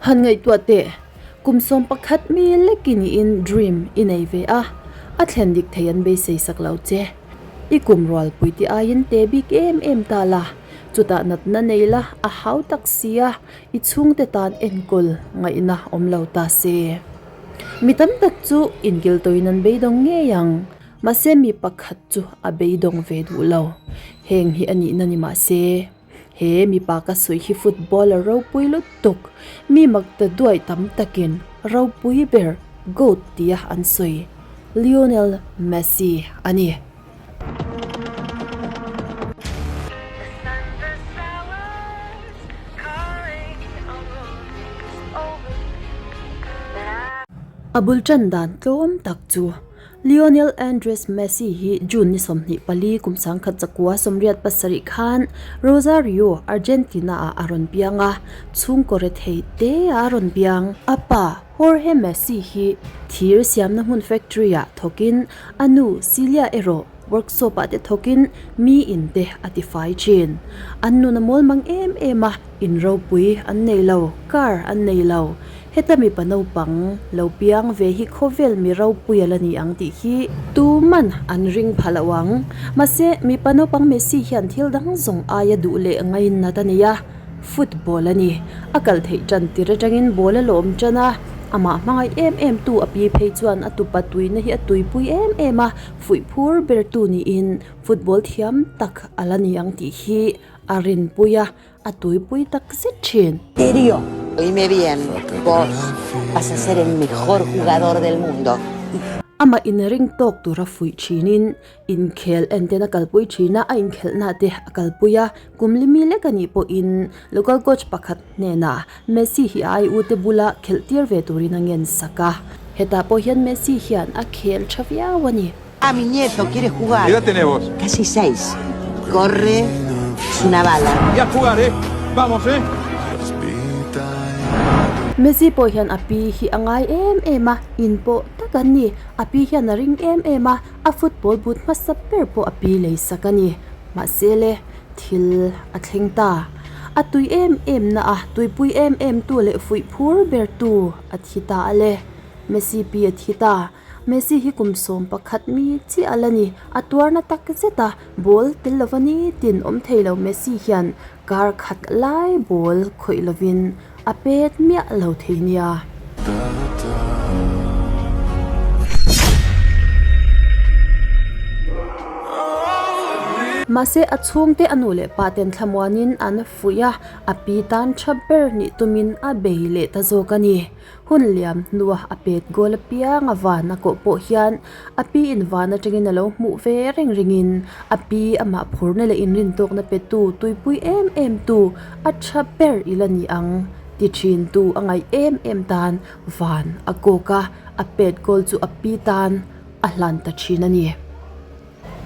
Han ngaihtuah teh, kum 11 mi lek i niin dream i nei ve a, a thlen dik thei an beisei sak lo che. I kum rualpui te aiin te bik em em ta la, chutah natna nei la a hau tak si a, i chhungte tan enkawl ngaihna awm lo ta se. Mi tam tak chu inkiltawhin an beidawng ngei ang, mahse mi pakhat chu a beidawng ve duh lo. Heng hi a nihna ni mahse. He mipa ka sawi hi footballer ropui lutuk, mi mak ta duai tam takin ropui ber GOAT tia an sawi Lionel Messi a ni. A bul tan dan tlawm tak chu Lionel Andres Messi hi June ni 24 kum 1987 khan Rosario, Argentina-ah a rawn piang a, chhungkaw rethei te a rawn piang. A pa, Jorge Messi hi thir siamna hmun factory-ah thawkin a nu, Celia erawh workshop-ah te thawkin mi in te a tifai thin. An nun a mawl mang em em a, in ropui an nei lo, car an nei lo. Heta mipa naupang lo piang ve hi khawvel mi ropui a la ni ang tih hi tuman an ring pha lo ang. Mahse, mipa naupang Messi hian thil dang zawng aia duh leh ngainat a nei a, football a ni. A kal theih tan tir atangin ball a lawm tan a, amah hmangaih em em tu a pi phei chuan a tupa tuina hi a tuipui em em a, fuih phur ber tu niin football thiam tak a la ni ang tih hi a rinpui a. A tuipui tak zet thin. Serio, oíme bien, vos vas a ser el mejor jugador del mundo. Amah inring tawk tura fuih thinin inkhel enten a kalpui thin a, a inkhelhna te a kalpui a, kum li mi lek a nih pawhin local coach pakhat hnenah Messi hi a ai ute bula khelh tir ve turin a ngen sak a. Hetah pawh hian Messi hian a khel tha viau a ni. Ah, mi nieto quiere jugar. Qué edad tenés vos? Casi seis. Corre, es una bala. Y a jugar, eh! Vamos, eh! Messi pawh hian a pi hi a ngai em em a, in pawh tak an ni. A pi hian a ring em em a, a football boot hmasa ber pawh a pi lei sak a ni. Mahse le, thil a thleng ta. A tui em em na a, tuipui em em tu leh fuih phur ber tu a thi ta a le. Messi pi a thi ta. Messi hi kum 11 mi chiah a la ni. A tuarna tak zet a, ball tel lova nitin awm thei lo Messi hian kar khat lai ball khawih lovin a pet miah lo thei nia. Mahse a chhungte a nu leh pa ten thlamuanin an fuih a, a pi tan tha ber nih tumin a bei leh ta zawk a ni. Hun liam hnua a pet goal apiang a van a kawh pawh hian a pi in van atangin a lo hmuh ve reng ringin a pi amah phurna leh inrintawkna petu tuipui em em tu a tha ber i la ni ang ti thin tu a ngaih em em tan van a kawk a, a pet goal chu a pi tan a hlan ta thin a ni.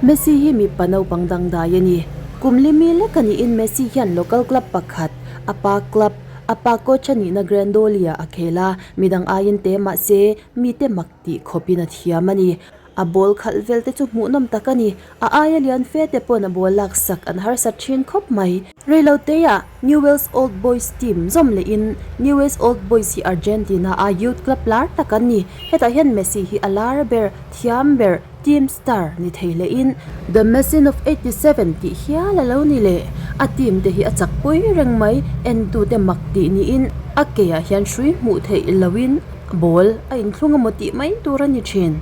Messi hi mipa naupang dangdai a ni. Kum li mi lek a niin Messi hian local club pakhat, a pa club, a pa coach a nihna Grandoli-ah a khel a, midang aiin te mahse mite mak tih khawpin a thiam a ni. A ball khalh vel te chu hmuhnawm tak a ni. A aia lian fe te pawn a ball laksak an harsat thin khawp mai. Reiloteah Newell's Old Boys team zawm lehin Newell's Old Boys hi Argentina-a youth club lar tak an ni. Hetah hian Messi hi a lar ber, thiam ber, team star ni thei lehin The Machine of 87 tih hial a lo ni leh. A team te hi a chak pui reng mai, entute mak tih niin a keah hian hrui hmuh theih lohin ball a inthlung emaw tih mai tur a ni thin.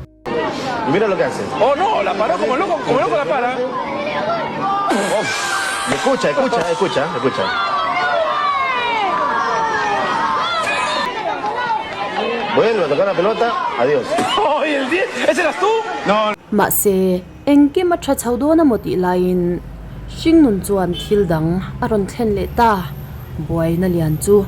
Mira lo que hace. Oh no, la paró como loco, como loco la para. Oh, y escucha, escucha, escucha, escucha. Vuelve a tocar la pelota, adiós. Oh, y el 10, ¿ese eras tú? No. Mahse, engkim a tha chho dawn emaw tih laiin hringnun chuan thil dang a rawn thlen leh ta. Buaina lian chu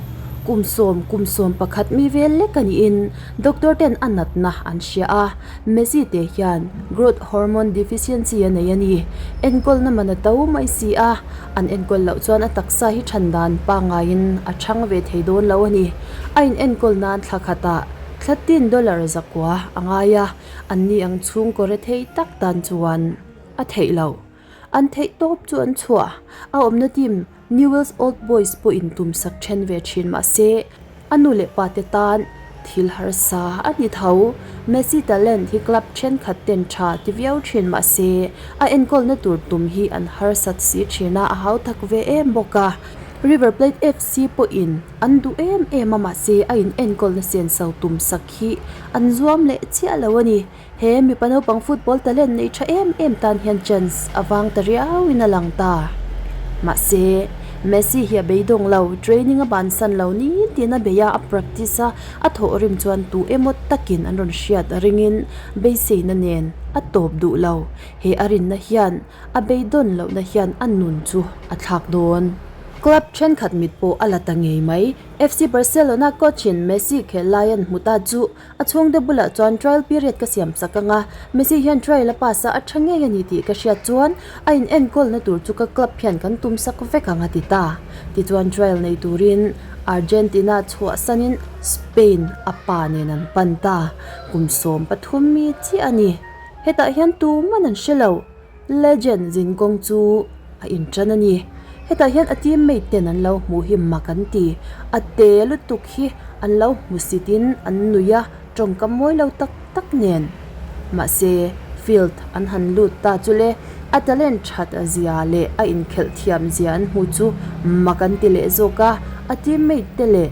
kum sawm kum sawm pakhat mi vel lek a niin Doctor ten a natna an hria a, Messi te hian growth hormone deficiency a nei a ni. Enkawlna man a to mai si a, an enkawl loh chuan a taksa hi than dan pangaiin a chhang ve thei dawn lo a ni. A in enkawl nan thla khatah thla tin dollar zakua a ngai a, an ni ang chhungkaw re thei tak tan chuan a theih lo. An theih tawp chu an chhuah. A awmna team Newell's Old Boys pawhin tum sak then ve thin mahse. A nu leh pa te tan thil harsa a ni tho. Messi talent hi club thenkhat ten tha ti viau thin mah se a enkawlna tur tum hi an harsat si thin a, a hau tak ve em bawk a. River Plate FC pawhin an duh em em a mahse a in enkawlna senso tum sak hi an zuam leh chiah lo a ni. He mipa naupang football talent nei tha em em tan hian chance a vang ta riau in a lang ta. Mahse, Messi hi a beidawng lo, training a bansan lo ni tiin a bei a, a practice a, a thawh rim chuan tu emaw takin an rawn hriat a ringin beiseina nen a tawp duh lo. He a rinna hian a beidawn lohna hian a nun chu a thlak dawn. Club thenkhat mit pawh a la ta ngei mai. FC Barcelona coach in Messi khelh lai an hmu ta chu A chhungte bulah chuan trial period ka siam sak ang a, Messi hian trial a pass a, a tha ngei a ni tih ka hriat chuan a in enkawlna tur chu ka club hian kan tum sak vek ang a ti ta. Tichuan trial nei turin Argentina chhuahsanin Spain a pa nen an pan ta. Kum 13 mi chiah a ni. Hetah hian tuman an hre lo. Legend zinkawng chu a intan a ni. Hetah hian a teammate ten an lo hmuh hi mak an ti. A te lutuk hi an lo hmusit in an nui a, tawngkam mawi lo tak tak nen. Mahse, field an han lut ta chu le, a talent that zia leh a inkhelh thiam zia an hmu chu mak an ti leh zawk a, a teammate te leh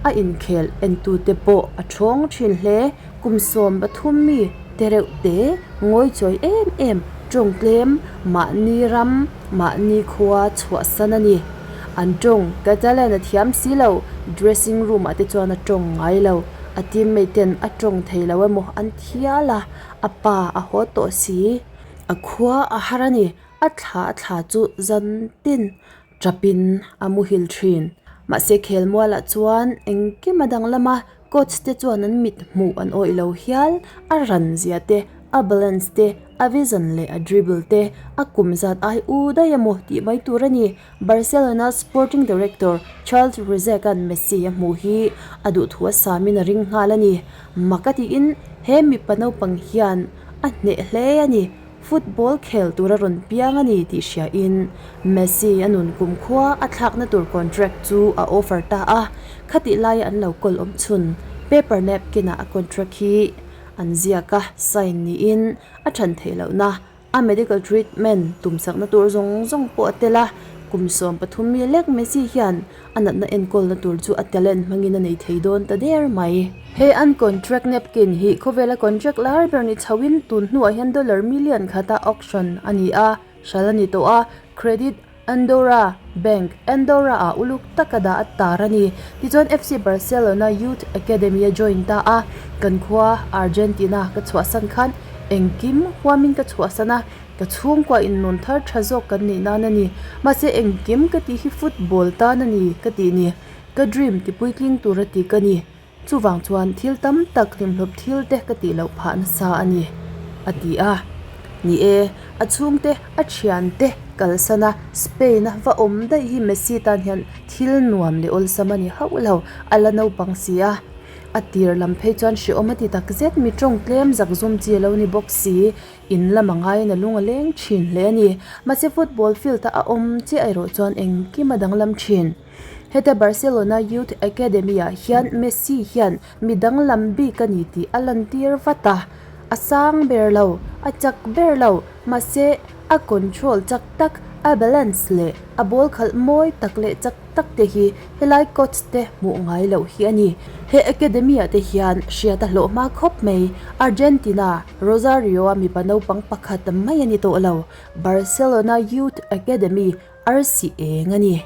a inkhel entute pawh a thawng thin hle. Kum 13 mi te reuh te ngawi chawi em em tawng tlem mahni ram mahni khua chhuahsan a ni. An tawng Catalan a thiam si lo, dressing room ah te chuan a tawng ngai lo, a teammate ten a tawng thei lo emaw an thial a, a pa a haw tawh si. A khua a har a ni, a thla a thla chu zan tin tapin a muhil thin. Mahse khelmualah chuan engkim a danglam a, Coach te chuan an mit hmuh an awih lo hial, a ran zia te, a balance te, a vision leh a dribble te, a kum zat ai u daih emaw tih mai tur a ni. Barcelona sporting director Charles Rizek-a'n Messi a hmuh hi a duhthu a samin a ring nghal a ni. Mak a tiin he mipa naupang hian a hneh hle a ni. Football khel tur a rawn piang a ni tih hriain Messi a nun kumkhua a thlakna tur contract chu a offer ta a, khatih laia an lo kawl awm chhun paper napkin ah a contract hi an ziak a, sign niin a than theih lohna a medical treatment tumsakna tur zawng zawng pawh a tel a, kum 13 mi lek Messi hian A natna enkawlna tur chu a talent hmangin a nei thei dawn ta der mai. He an contract napkin hi khawvela contract lar ber ni chhoin tun hnuah hian dollar million khata auction a ni a, hral a ni tawh a, credit Andorra Bank, Andorra ah uluk taka dah a tar a ni. Tichuan FC Barcelona Youth Academy a join ta a, kan khua Argentina ka chhuahsan khan engkim huamin ka chhuahsan a, Ka chhungkua in nun thar tha zawk kan nih nan a ni. Mahse engkim ka tih hi football tan a ni ka tih ni. Ka dream ti puitling tur a ti ka ni. Chuvang chuan thil tam tak hlimhlawp thil te ka tih loh phah nasa a ni, a ti a. Ni e, a chhungte, a thiante kalsan a, Spain a va awm daih hi Messi tan hian thil nuam leh awlsam a ni hauh lo, a la naupang si a. A tir lam phei chuan hrehawm a ti takzet, mi tawng tlem zakzum chi a lo ni bawk si. In lam a ngaiin a lung a leng thin hle a ni. Mahse football field a a awm chiah erawh chuan engkim a danglam thin. Heta Barcelona Youth Academy ah hian Messi hian mi danglam bik a ni tih a lantir vat a. A sang ber lo, a chak ber lo, mahse a control chak tak, a balance leh a ball khalh mawi tak leh chak tak te hi helai coach te hmuh ngai loh hi a ni. He academy ah te hian hriat a hlawh hma khawp mai. Argentina, Rosario a mipa naupang pakhat mai a ni tawh lo. Barcelona Youth Academy arsi eng a ni.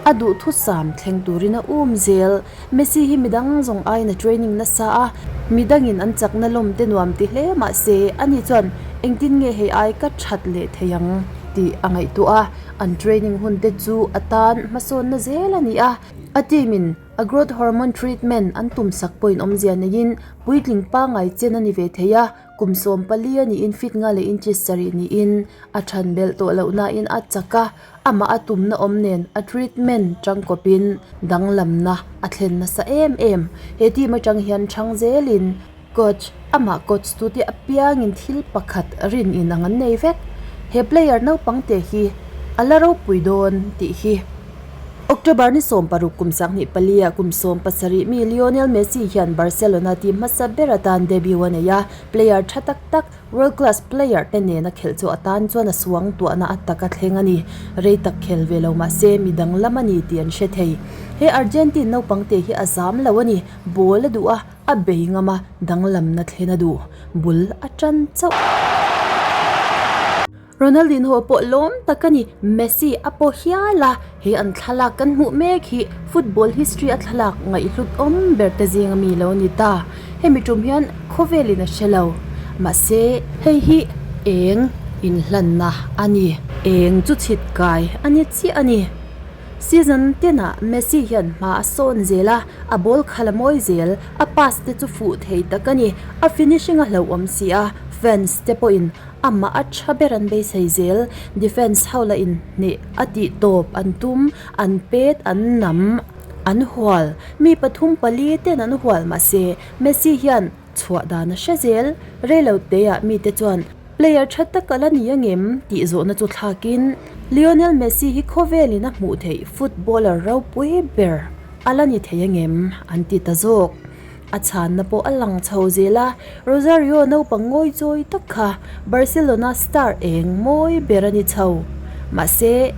A duhthusam thleng turin a um zel. Messi hi midang zawng aiin a training nasa a, midangin an chakna lawm te nuam ti hle mah se ani chuan engtin nge hei ai ka that leh thei ang tih a ngaihtuah a. An training hun te chu a tan hmasawnna zel a ni a, a team in a growth hormone treatment an tum sak pawhin awmzia neiin puitling pangngai chen a ni ve thei a, kum 14 a niin fit nga leh inches sarih niin a than belh tawh loh nain a chak a, amah a tumna awm nen a treatment tangkawpin danglamna a thlen nasa em em. He team atang hian chhang zelin coach amah coach tute apiangin thil pakhat rin in ang an nei vek. He player naupang te hi a la ropui dawn tih hi. October ni 16 kum 24 ah kum 17 mi Lionel Messi hian Barcelona team hmasa ber atan debut a nei a, player tha tak tak, world class player te nena khelh chu atan chuan a suang tuahna a taka thleng a ni. Rei tak khel ve lo mahse mi danglam a ni tih an hre thei. He Argentine naupang te hi a zam lo a ni, ball a duh a, a bei ngam a, danglamna thlen a duh. Bul a tan chauh. Ronaldinho pawh lawm tak a ni, Messi a pawh hial a, he an thlalak kan hmuh mek hi football history a thlalak ngaihhlut awm ber te zing ami lo ni ta. Hemi tum hian khawvelin a hre lo. Mahse, hei hi eng inhlanna a ni. Eng chu chhit kai a ni chiah a ni. Season tinah Messi hian hma a sawn zel a, a ball khal a mawi zel, a pass te chu fuh thei tak a ni. A finishing a hlauhawm si a, fans te pawhin Amah a tha ber an beisei zel, defence ho lah in hneh a tih tawp an tum, an pet, an nam, an hual. Mi pathum pali ten an hual mahse Messi hian chhuah dan a hre zel. Reilo teah mite chuan player tha tak a la ni angem tih zawhna chu thlakin Lionel Messi hi khawvelin a hmuh theih footballer ropui ber a la ni thei angem an ti ta zawk. A chhanna pawh a lang chho zel a, Rosario naupang ngawi chawi tak kha Barcelona star eng mawi ber a ni chho. Mahse,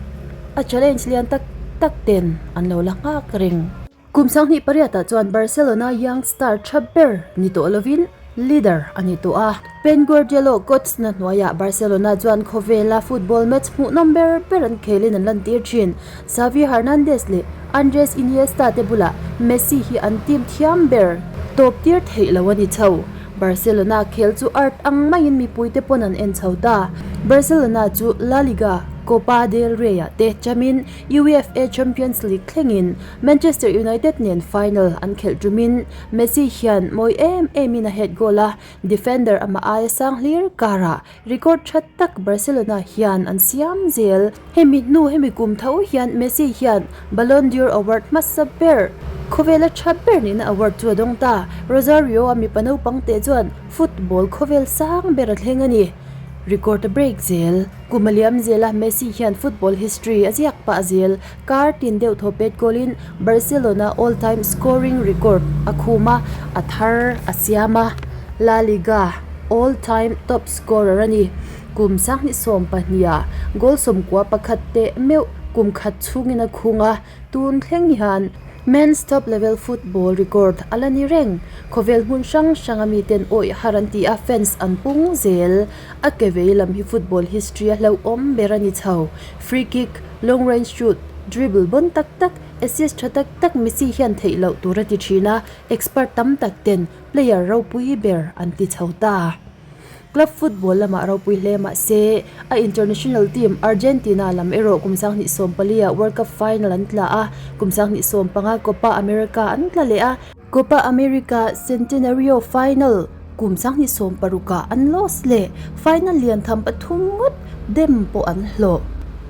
a challenge lian tak tak ten an lo la nghak reng. Kum 28 ah chuan Barcelona young star tha ber ni tawh lovin leader a ni tawh a. Pep Guardiola coach na hnuaiah Barcelona chuan khawvela football match hmuhnawm ber ber an khelin an lantir thin. Xavi Hernandez leh Andres Iniesta te bulah Messi hi an team thiam ber tawp tir theih lo a ni chho. Barcelona khel chu art ang maiin mipuite pawn an en chho ta. Barcelona chu La Liga, Copa del Rey-ah te chamin UEFA Champions League thlengin Manchester United nen final an khelh tumin Messi hian mawi em emin a head goal a, defender amah aia sang hlir karah Record tha tak Barcelona hian an siam zel. Hemi hnu hemi kum tho hian Messi hian Ballon d'Or award hmasa ber, khawvela tha ber nihna award chu a dawng ta. Rosario a mipa naupang teh chuan football khawvel sang ber a thleng a ni. Record a break zel. Kum a liam zel a, Messi hian football history a ziak pah zel. Kar tin deuh thaw pet goal-in Barcelona all time scoring record a khum a, a thar a siam a. La Liga all time top scorer a ni. Kum 20 ah goal 11 teh meuh kum khat chhungin a khung a, tun thleng hian men's top level football record a la ni reng. Khawvel hmun hrang hrang a miten awih har an ti a, fans an pung zel. A ke vei lam hi football history a hlauhawm ber a ni chho. Free kick, long range shoot, dribble bon tak tak, assist tha tak tak Messi hian theih loh tur a ti thin a, expert tam tak ten player ropui ber an ti chho ta. Club football lamah ropui hle mah se, a international team Argentina lam erawh kum 2014 ah World Cup final an tla a, kum 2015 Copa America an tla leh a, Copa America Centenario final kum 2016 ah an lost leh, final lian tham pathum ngawt dem pawh an hlawh.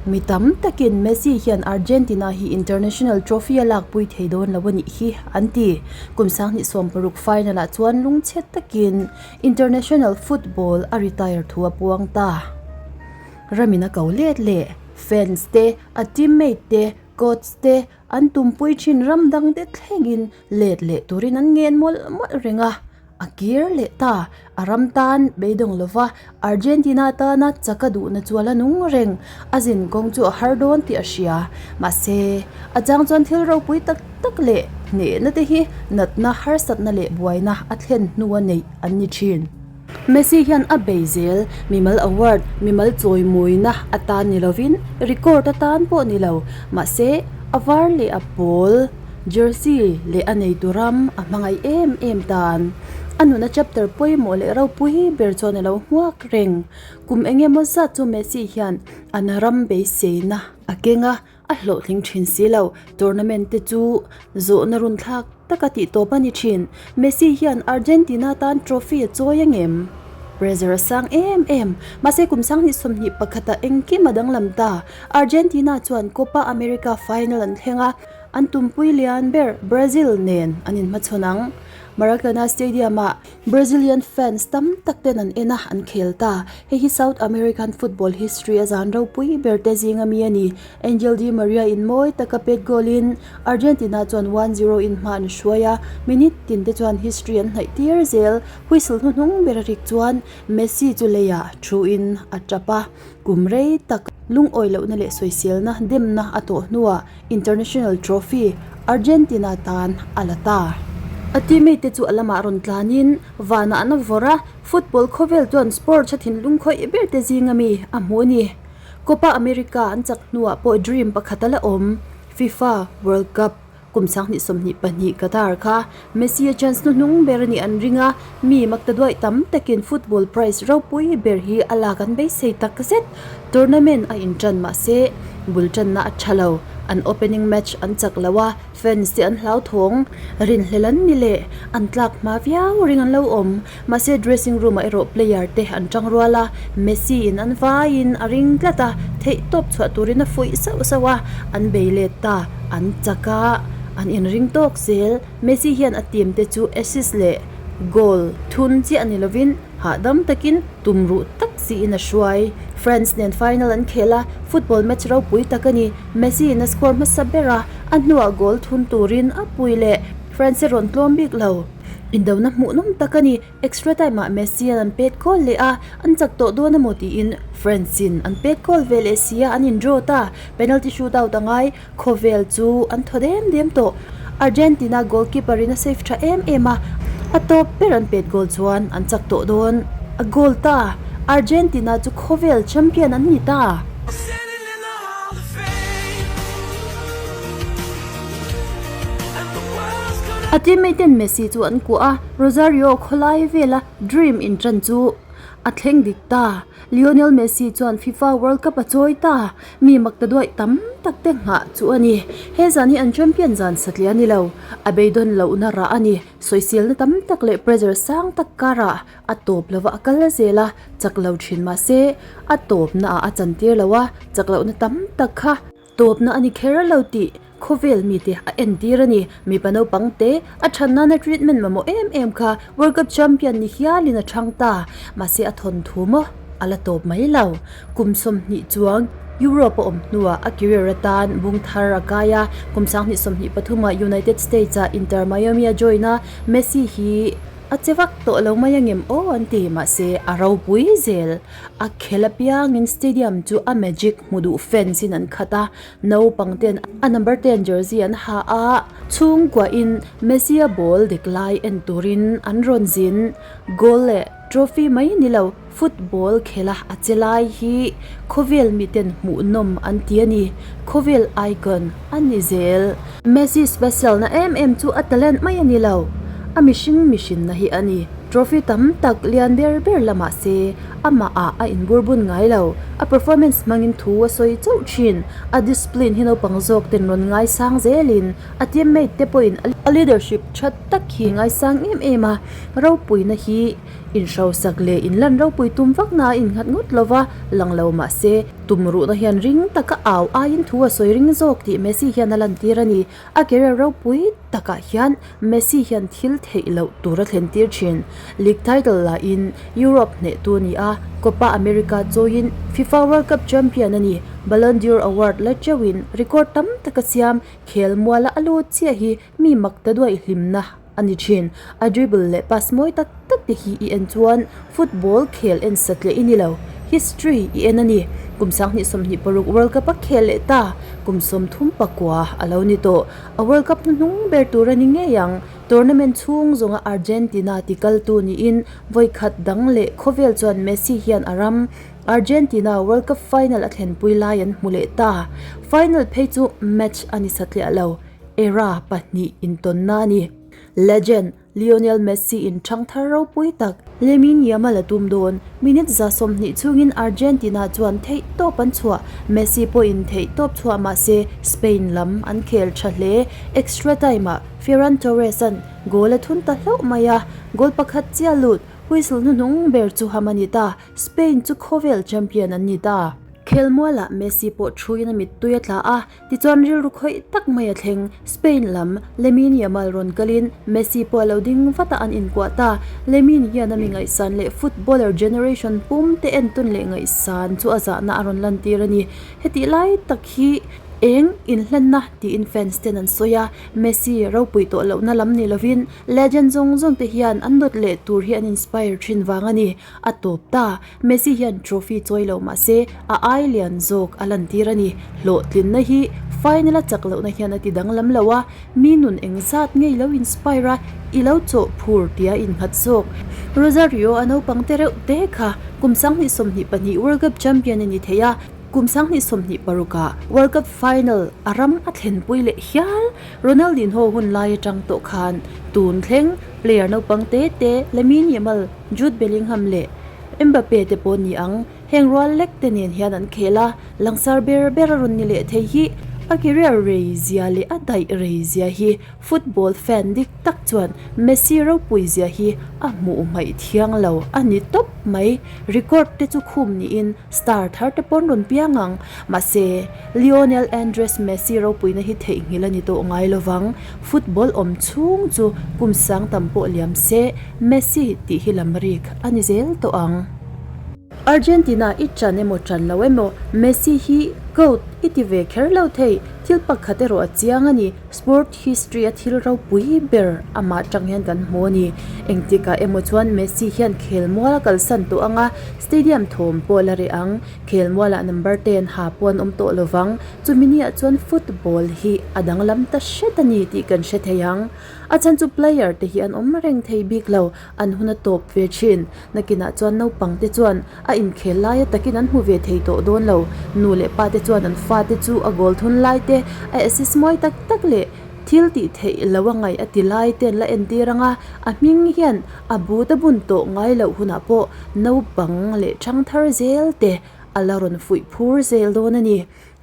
Mi tam takin Messi hian Argentina hi international trophy a lakpui thei dawn lo a nih hi an ti. Kum 2016 final ah chuan lungchhe takin international football a retire thu a puang ta. Ramin a ko let leh fans te, a teammate te, coach te, An tumpui thin ram dang te thlengin let leh turin an ngen mawlh mawlh reng a, a kir leh ta. A ram tan beidawng lova Argentina tana chaka duhna chu a la nung reng. A zin kawng chu a har dawn tih a hria. Mahse, a chang chuan thil ropui tak tak leh hnehna te hi natna, harsatna leh buaina a thlen hnua neih an ni thin. Messi hian a bei zel, mimal award, mimal chawimawina atan ni lovin record atan pawh ni lo, mahse a var leh a pawl, jersey leh a neitu ram a hmangaih em em tan. A nuna chapter pawimawh leh ropui ber chuan a lo hmuak reng. Kum eng emaw zat chu Messi hian an ram beiseina a keng a, A hlawhtling thin si lo, tournament te chu zawhna run thlak taka tih tawp a ni thin. Messi hian Argentina tan trophy a chawi angem? Pressure a sang em em. Mahse kum 2021 ah engkim a danglam ta. Argentina chuan Copa America final an thleng a, an tumpui lian ber Brazil nen an inhmachhawn ang. Maracana Stadium-ah Brazilian fans tam tak ten an en a, an khel ta. Hei hi South American football history a zan ropui ber te zinga mi a ni. Angel Di Maria in mawi taka pet goal in Argentina chuan 1-0 in hma an hruai a, minute tin te chuan history an hnaih tir zel. Whistle hnuhnung ber a rik chuan Messi chu leiah thu in a tap a, kum rei tak lungawi lohna leh sawiselna demna a tawh hnuah International Trophy Argentina tan a la ta. A teammate te chu a lamah rawn tlanin vanah an vawrh a, football khawvel chuan sports a thinlung khawih ber te zinga mi a hmu a ni. Copa America an chak hnuah pawh dream pakhat a la awm, FIFA World Cup kum 2022 Qatar kha Messi a chance hnuhnung ber a nih an ring a, mi maktaduaih tam takin football prize ropui ber hi a lak an beisei tak zet. Tournament a intan mahse bul tanna a tha lo, an opening match an chak lo a, fans te an hlauthawng, rinhlel an ni leh an tlak hma viau ring an lo awm. Mahse dressing room ah erawh player te an tang rual a, Messi in an vaiin a ring tlat a, theihtawp chhuah turin a fuih sauh sauh a, an bei let ta, an chak a, an inring tawk zel. Messi hian a team te chu assist leh goal thun chiah ni lovin hahdam takin tumruh tak siin a hruai. France nen final an khel a, football match ropui tak a ni. Messi in a score hmasa ber a, a hnuah goal thun turin a pui leh France a rawn tlawm bik lo. Indona hmuhnawm tak a ni. Extra time ah Messi an an pet goal leh a, an chak tawh dawn emaw tiin France in an pet goal ve leh si a, an in draw ta. Penalty shootout a ngai, khawvel chu an thaw dem dem tawh. Argentina goalkeeper in a save tha em em a, a tawp ber an pet goal chuan an chak tawh dawn. A goal ta! Argentina chu khawvel champion an ni ta! A teammate ten Messi chu an kuah a, Rosario khawlai vela dream inṭan chu a thleng dik ta. Lionel Messi chuan FIFA World Cup a chawi ta, mi maktaduaih tam tak te nghah chu a ni. He zan hi an champion zan satliah a ni lo, a beidawn lohna rah a ni. Sawiselna tam tak leh pressure sang tak karah a tawp lova a kal zel a, chak lo thin mahse a tawpnaah a chantir lo a, chak lohna tam tak kha Tawpna a ni kher lo tih khawvel mite a entir a ni. Mipa naupang te a than nana treatment mamawh em em kha World Cup champion ni hialin a chhang ta. Mahse a thawnthu maw a la tawp mai lo. Kum 20 chuang Europe a awm hnuah a career atan bung thar a kai a. Kum 2023 ah United States ah Inter Miami a join a, Messi hi a che vak tawh lo mai angem aw an ti. Mahse a ropui zel. A khel apiangin stadium chu a magic hmu duh fans in an khat a, naupang ten a number 10 jersey an ha a, chhungkua in Messi a ball dek lai en turin an rawn zin. Goal leh trophy mai ni lo, football khela a che lai hi khawvel miten hmuhnawm an ti a ni, khawvel icon a ni zel. Messi special na em em chu a talent mai a ni lo, a mihring mihrinna hi a ni. Trophy tam tak lian ber ber la mah se, amah ah a inburbun ngai lo. A performance hmangin thu a sawi chauh thin. A discipline hi naupang zawk ten rawn ngaisang zelin a teammate te pawhin a leadership tha tak hi ngaisang em em a. Ropuina hi inhrosak leh inlan ropui tum vakna a innghat ngawt lova lang lo mah se, tumruhna hian ring taka au aiin thu a sawi ring zawk tih Messi hian a lantir a ni. A career ropui takah hian Messi hian thil theih loh tur a thlen tir thin. League title la in Europe hnehtu a ni a, Copa America chawiin FIFA World Cup champion a ni. Ballon d'Or award la teuhin record tam tak a siam, khel muala a lut chiah hi mi mak ta duaih hlimna a ni thin. A dribble leh pass mawi tak tak te hi i en chuan football khel en satliah i ni lo, history i en a ni. Kum 2026 World Cup a khel leh ta, kum 39 a lo ni tawh. A World Cup hnuhnung ber tur a ni ngei ang. Tournament chhung zawnga Argentina ti kaltu niin vawi khat dang leh khawvel chuan Messi hian a ram Argentina World Cup final a thlenpui lai an hmu leh ta. Final phei chu match a ni satliah lo, era pahnih intawnna a ni. Legend Lionel Messi in ṭhang thar ropui tak Lamine Yamal a tum dawn. Minute 20 chhungin Argentina chuan theihtawp an chhuah. Messi pawhin theihtawp chhuah mah se Spain lam an khel ṭha hle. Extra time-ah Ferran Torres-a'n goal a thun ta hlauh mai a, goal pakhat chiah lut, whistle hnuhnung ber chu ham a ni ta. Spain chu khawvel champion an ni ta. Khelmualah Messi pawh thuin a mittui a tla a, tichuan rilru khawih tak mai a thleng. Spain lam Lamine Yamal rawn kalin Messi pawh a lo ding vat a, an inkuah ta. Lamine hian a mi ngaihsan leh footballer generation pum te entawn leh ngaihsan chu a zahna a rawn lantir a ni. Hetih lai tak hi eng inhlanna tiin fans ten an sawi a, Messi ropui tawh lohna lam ni lovin legend zawng zawng te hian an dawt leh tur hi an inspire thin vang a ni. A tawp ta, Messi hian trophy chawi lo mah se a ai lian zawk a lantir a ni. Hlawhtlinna hi final a chak lohna hian a ti danglam lo a, mi nun engzat nge i lo inspire a, i lo chawh phur tia innghat zawk. Rosario a naupang te reuh te kha kum 2022 World Cup champion a ni thei a, kum 2026 ah World Cup final a ram a thlenpui leh hial. Ronaldinho hun lai atang tawh khan tun thleng player naupang te te Lamine Yamal, Jude Bellingham leh Mbappe te pawh ni ang. Heng rual lek te nen hian an khel a, langsar ber ber a rawn ni leh thei hi a career rei zia leh a daih rei zia hi football fan dik tak chuan Messi ropui zia hi a hmuh hmaih thiang lo a ni tawp mai. Record te chu khum niin star thar te pawn rawn piang ang. Mahse, Lionel Andres Messi ropuina hi theihnghilh a ni tawh ngai lovang. Football awm chhung chu kum sang tam pawh liam se, Messi tih hi lam rik a ni zel tawh ang. Argentina i ṭan emaw ṭan lo emaw, Messi hi GOAT i ti ve kher lo thei. Thil pakhat erawh a chiang a ni, sport history a thil ropui ber amah ṭang hian kan hmu a ni. Engtikah emaw chuan Messi hian khelmual a kalsan tawh ang a, stadium thawm pawh a la reh ang. Khelmualah number 10 ha pawh an awm tawh lovang. Chumi niah chuan football hi a danglam ta hret a ni tih kan hre thei ang. A chhan chu player te hi an awm reng thei bik lo, an hun a tawp ve thin. Nakinah chuan naupang te chuan a inkhel laia takin an hmu ve thei tawh dawn lo. Nu leh pa te chuan an fate chu a goal thun lai te, a assist mawi tak tak leh thil tih theih lo a ngaih a ti lai te an la entir ang a, a hming hian a but a bun tawh ngai loh hunah pawh naupang leh thangthar zel te a la rawn fuih phur zel dawn a ni.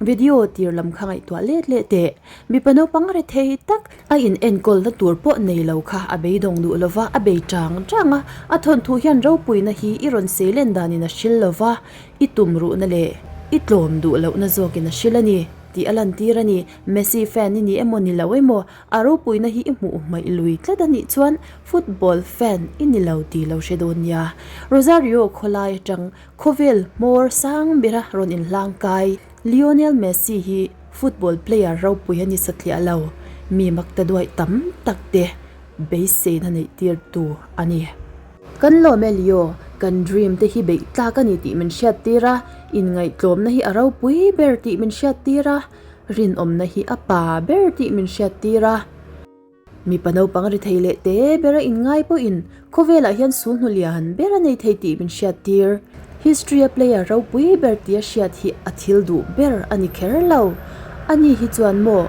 Video tir lam kha ngaihtuah let leh teh. Mipa naupang rethei tak a in enkawlna tur pawh nei lo kha a beidawng duh lova a bei chang chang a, a thawnthu hian ropuina hi i rawn seilen danin a hril lova, i tumruhna leh i tlawm duh lohna zawkin a hril a ni tih a lantir a ni. Messi fan i ni emaw ni lo emaw, a ropuina hi i hmuh hmaih lui tlat a nih chuan football fan i ni lo tih lo hre dawn nia. Rosario khawlai atang khawvel hmawr sang bera rawn inhlang kai Lionel Messi hi football player ropui a ni satliah lo, mi makta duaih tam tak te beiseina neih tir tu a ni. Kan lawm e Leo, kan dream te hi beih tlak a ni tih min hriat tir a, inngaihtlawmna hi a ropui ber tih min hriat tir a, rinawmna hi a pa ber tih min hriat tir a. Mipa naupang ri thei leh te bera inngai pawhin khawvelah hian sulhnu lian ber a nei thei tih min hriat tir. History a player ropui ber tia hriat hi a thil duh ber a ni kher lo. Ani hi chuan maw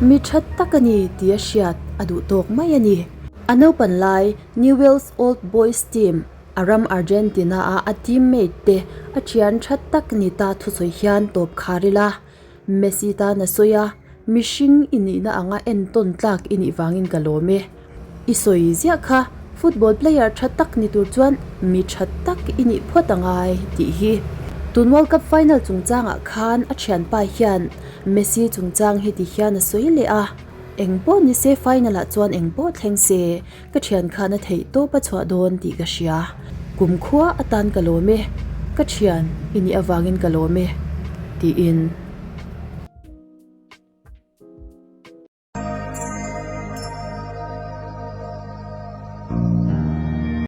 mi tha tak a ni tia hriat a duh tawk mai a ni. A naupan lai Newell's Old Boys team a ram Argentina a a teammate te a thian tha tak ni ta thusawi hian tawp khar ila. Messi tan a sawi a, mihring i nihna anga entawn tlak i nih vangin ka lawm e. I sawi ziah kha, football player tha tak ni tur chuan mi tha tak i nih phawt a ngai tih hi. Tun World Cup final chungchangah khan a thianpa hian Messi chungchang hi ti hian a sawi leh a, Eng pawh ni se final ah chuan eng pawh thleng se, ka thian khan a theih tawp a chhuah dawn tih ka hria. Kumkhua atan ka lawm e, ka thian i nih avangin ka lawm e, tiin.